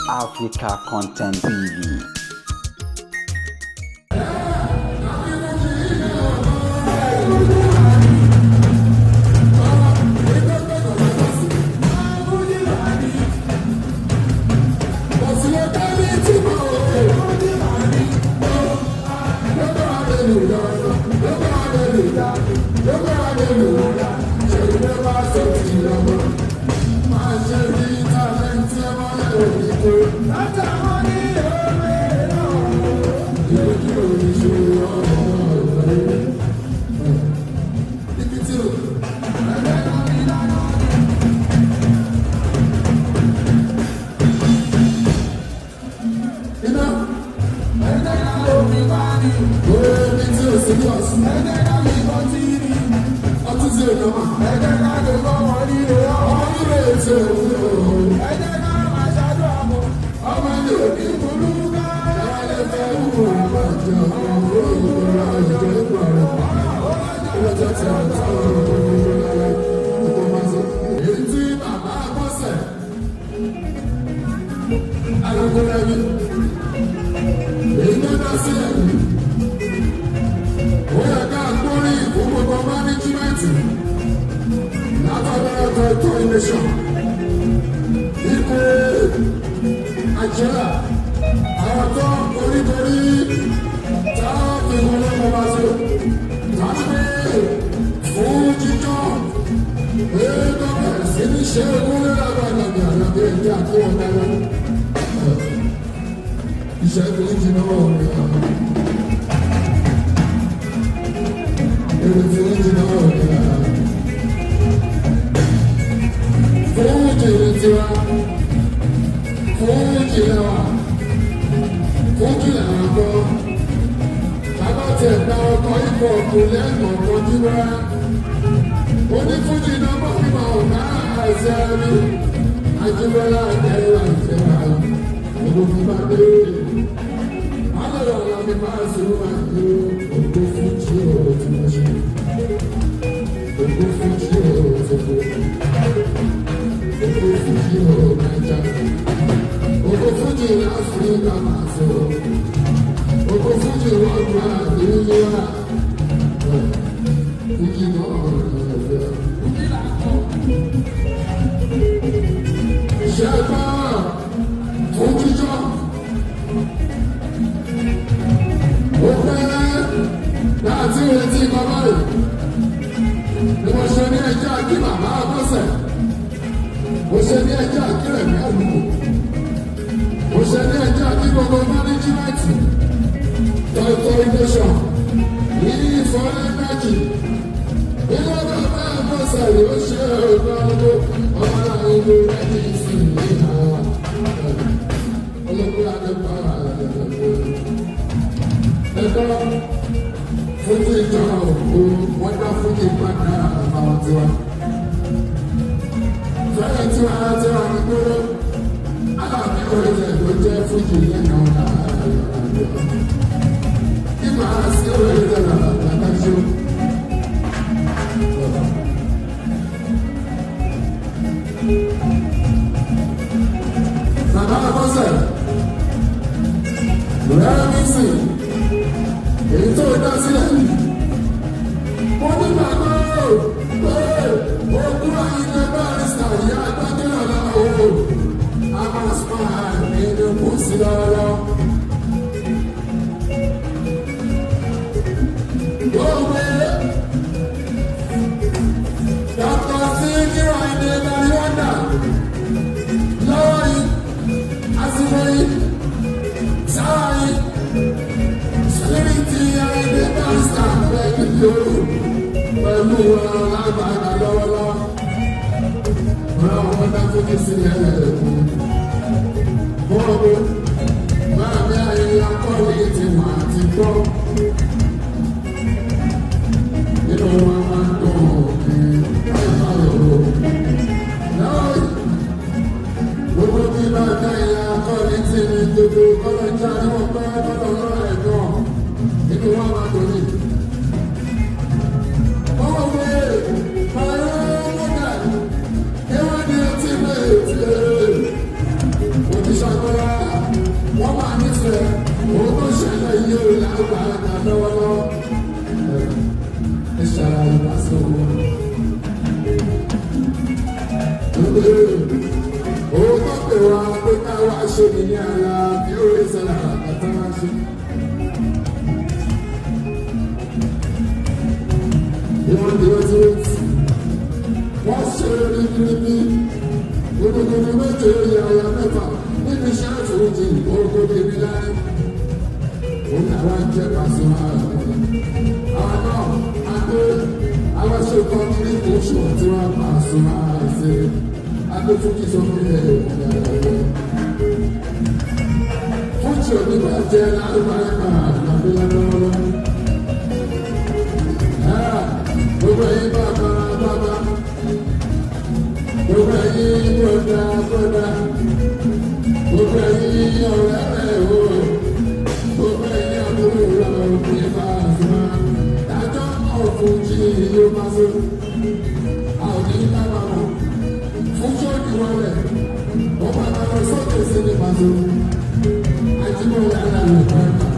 Africa Content TV. ṣe ní ní ara bí ó rí sọ̀rọ̀ àtàtà máa ṣe. Ìwọ̀n di ọtí wọ́n ṣe ribiribi gbogbogbò méje yàyà mẹ́fà níbi iṣẹ́ àtúntì ogun bíbí láyé. Òun làwọn jẹ́ Pasuma àwọn náà a gbé àwọn ṣe kọ́ ní oṣù tí wọ́n Pasuma ṣe agbófúnjì sókè ẹ̀rọ. Fújì oníbàjẹ́ lárúbáyé àgbàdo lọ́wọ́lọ́wọ́. Gbogbo ẹ̀yin bàbá bàbá, gbogbo ẹ̀yin bọ̀dá bọ̀dá, gbogbo ẹ̀yin ọ̀rẹ́ rẹ̀ o, gbogbo ẹ̀yin àbúrò rẹ̀ òkè Pasuma. Dájọ́ ọ̀fúnjì yóò máa so, àwọn ní lábàámọ̀. Fújì òní wọlé, ó máa lọ sókè sí ní Paso. Àjíbọ̀ yàrá lè fẹ́.